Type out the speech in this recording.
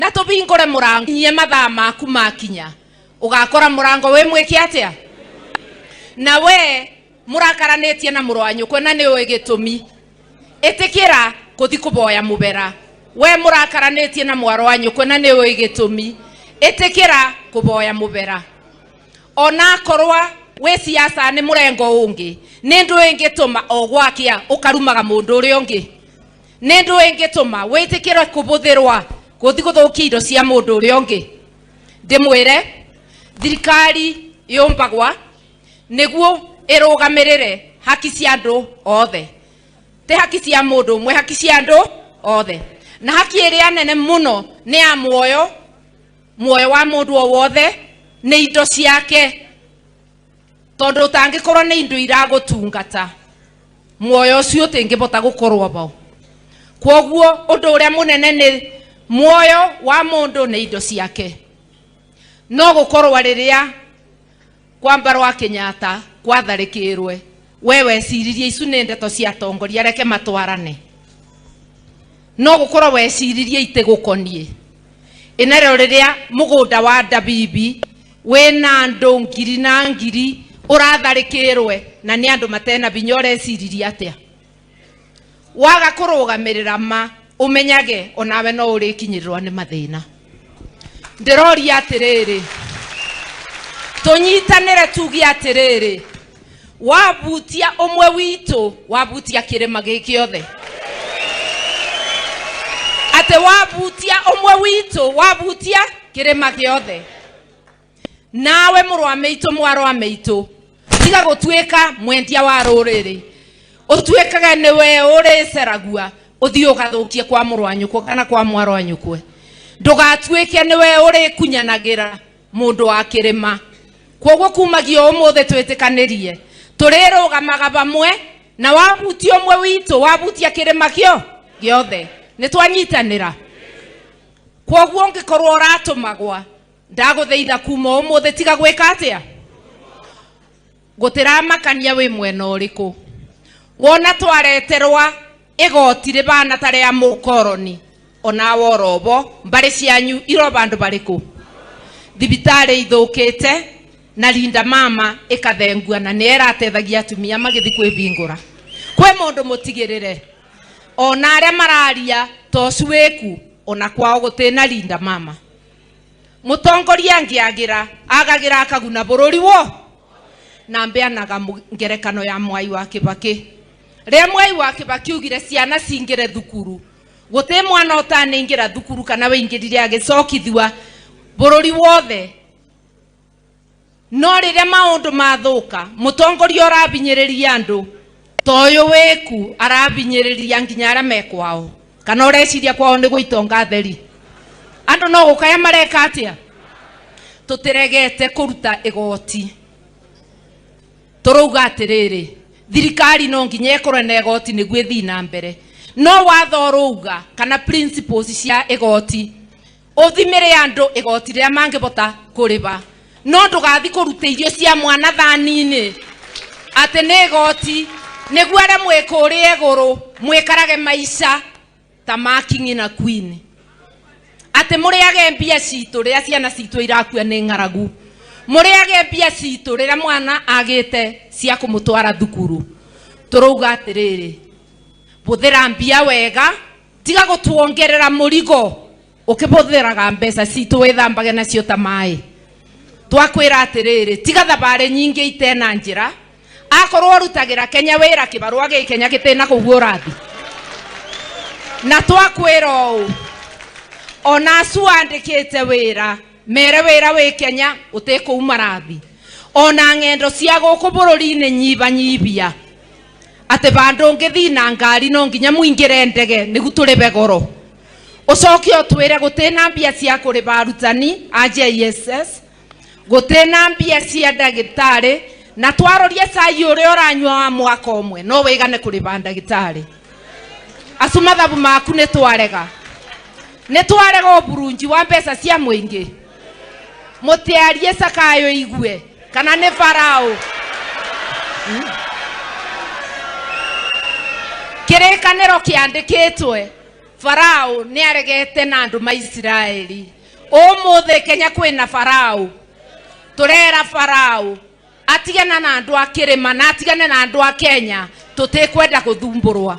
Na tũhingũre mũrango nye mathaa maku makinya, ũgakora mũrango wĩ mwĩke atĩa? Na we mũrakaranĩtie na mũrũ wa nyũkwa na nĩ ũĩ gĩtũmi, ĩtĩkĩra kũthi kũboya mũbera. We mũrakaranĩtie na mwaro wa nyũkwa na nĩ ũĩ gĩtũmi, ĩtĩkĩra kũboya mũbera. Onakorwa wĩ siasa nĩ mũrengo ũngĩ, nĩ ndũ ĩngĩtũma o gwakia ũkarumaga mũndũ ũrĩa ũngĩ? Nĩ ndũ ĩngĩtũma wĩtĩkĩre kũbũthĩrwa gũthi gũthũkia indo cia mũndũ ũrĩa ũngĩ? Ndĩmwĩre, thirikari yũmbagwa nĩguo ĩrũgamĩrĩre haki cia andũ othe, ti haki cia mũndũ ũmwe, haki cia andũ othe. Na haki ĩrĩa nene mũno nĩ ya muoyo. Muoyo wa mũndũ o wothe nĩ indo ciake, tondũ ũtangĩkorwo nĩ indo iragũtungata, muoyo ũcio ũtingĩbota gũkorwo bo. Kwoguo ũndũ ũrĩa mũnene nĩ muoyo wa mũndũ nĩ indo ciake. No gũkorwo rĩrĩa kwamba rwa Kenyatta kwatharĩkĩrwe, we weciririe icu nĩ ndeto cia atongoria, reke matwarane. No gũkorwo weciririe itigũkoniĩ. Ĩnarĩo rĩrĩa mũgũnda wa Ndabibi wĩna andũ ngiri na ngiri ũratharĩkĩrwe na nĩ andũ matena binya, ũreciririe atĩa? Waga kũrũgamĩrĩra ma, ũmenyage onawe no ũrĩkinyĩrĩrwo nĩ mathĩna. Ndĩroria atĩrĩrĩ, tũnyitanĩre tuge atĩrĩrĩ, wabutia ũmwe witũ, wabutia kĩrĩma gĩkĩ othe. Atĩ wabutia ũmwe witũ, wabutia kĩrĩma gĩothe. Nawe mũrũ wa mĩitũ, mwarĩ wa mĩitũ, tiga gũtuĩka mwendia wa rũrĩrĩ, ũtuĩkage nĩwe ũrĩceragua ũthiĩ ũgathũkie kwa mũrũ wa nyũkwa kana kwa mwarĩ wa nyũkwe. Ndũgatuĩke nĩwe ũrĩkunyanagĩra mũndũ wa kĩrĩma. Kwoguo kumagia ũmũthĩ twĩtĩkanĩrie tũrĩrũgamaga vamwe, na wabutia ũmwe witũ, wabutia kĩrĩma kĩo gĩothe. Nĩ twanyitanĩra. Kwoguo ũngĩkorwo ũratũmagwa, ndagũthaitha kuma ũmũthĩ tiga gwĩka atĩa? Gũtĩramakania wĩ mwena ũrĩkũ. Wona twareterwa igoti rĩbana ta rĩa mũkoroni, onawe orobo mbarĩ cianyu iro bandũ barĩkũ? Thibitarĩ ithũkĩte na Linda Mama ĩkathengua na nĩ ĩratethagia atumia magĩthi kwĩbingũra. Kwĩ mũndũ mũtigĩrĩre ona arĩa mararia tocu wĩku, ona kwao gũtĩna Linda Mama. Mũtongoria angĩagĩra agagĩra akaguna bũrũri wo. Na mbeanaga ngerekano ya Mwai wa Kibaki. Rĩa Mwai wa Kibaki ugire ciana cingĩre thukuru, gũtĩ mwana ũtanĩingĩra thukuru kana wĩingĩrire agĩcokithua bũrũri wothe. No rĩrĩa maũndũ mathũka, mũtongoria ũrabinyĩrĩria andũ ta ũyũ wĩku arabinyĩrĩria nginya arĩa me kwao. Kana ũreciria kwao nĩ gũitonga theri? Andũ no gũkaya mareka atĩa? Tũtiregete kũruta igoti. Tũrauga atĩrĩrĩ, thirikari no nginya ĩkorwo na igoti nĩguo ĩthiĩ na mbere. No watho ũrauga kana principles cia igoti, ũthimĩre andũ igoti rĩrĩa mangĩbota kũrĩba. No ndũgathi kũruta irio cia mwana thani-inĩ atĩ nĩ igoti, nĩguo arĩa mwĩ kũrĩa igũrũ mwĩkarage maica ta ma king na queen, atĩ mũrĩage mbia citũ rĩrĩa ciana citũ irakua nĩ ng'aragu, mũrĩage mbia citũ rĩrĩa mwana agĩte cia kũmũtwara thukuru. Tũrauga atĩrĩrĩ, bũthĩra mbia wega, tiga gũtuongerera mũrigo ũkĩbũthĩraga mbeca citũ wĩthambage nacio ta maĩ. Twakwĩra atĩrĩrĩ, tiga thabarĩ nyingĩ itena njĩra. Akorwo ũrutagĩra Kenya wĩra, kĩbarũa gĩ Kenya gĩtĩna kũu ũrathi. Na twakwĩra ũũ, ona acu wandĩkĩte wĩra, mere wĩra wĩ Kenya ũtĩkũu marathi. Ona ng'endo cia gũkũ bũrũri-inĩ nyibanyibia, atĩ bandũ ũngĩthiĩ na ngari no nginya mũingĩre ndege nĩguo tũrĩbe goro. Ũcoke ũtwĩre gũtĩna mbia cia kũrĩba arutani a JSS, gũtĩna mbia cia ndagĩtarĩ, na twaroria cai ũrĩa ũranyua wa mwaka ũmwe no wĩgane kũrĩba ndagĩtarĩ. Acu mathabu maku nĩ twarega, nĩ twarega ũburunji wa mbeca cia mũingĩ. Mũtiarie Sakayo igue kana nĩ Farao. Kĩrĩkanĩro kĩandĩkĩtwe. Farao nĩ aregete na andũ ma Isiraeli. Ũmũthĩ Kenya kwĩna Farao. Tũrera Farao atigana na andũ a kĩrĩma na atigane na andũ a Kenya, tũtikwenda gũthumbũrwa.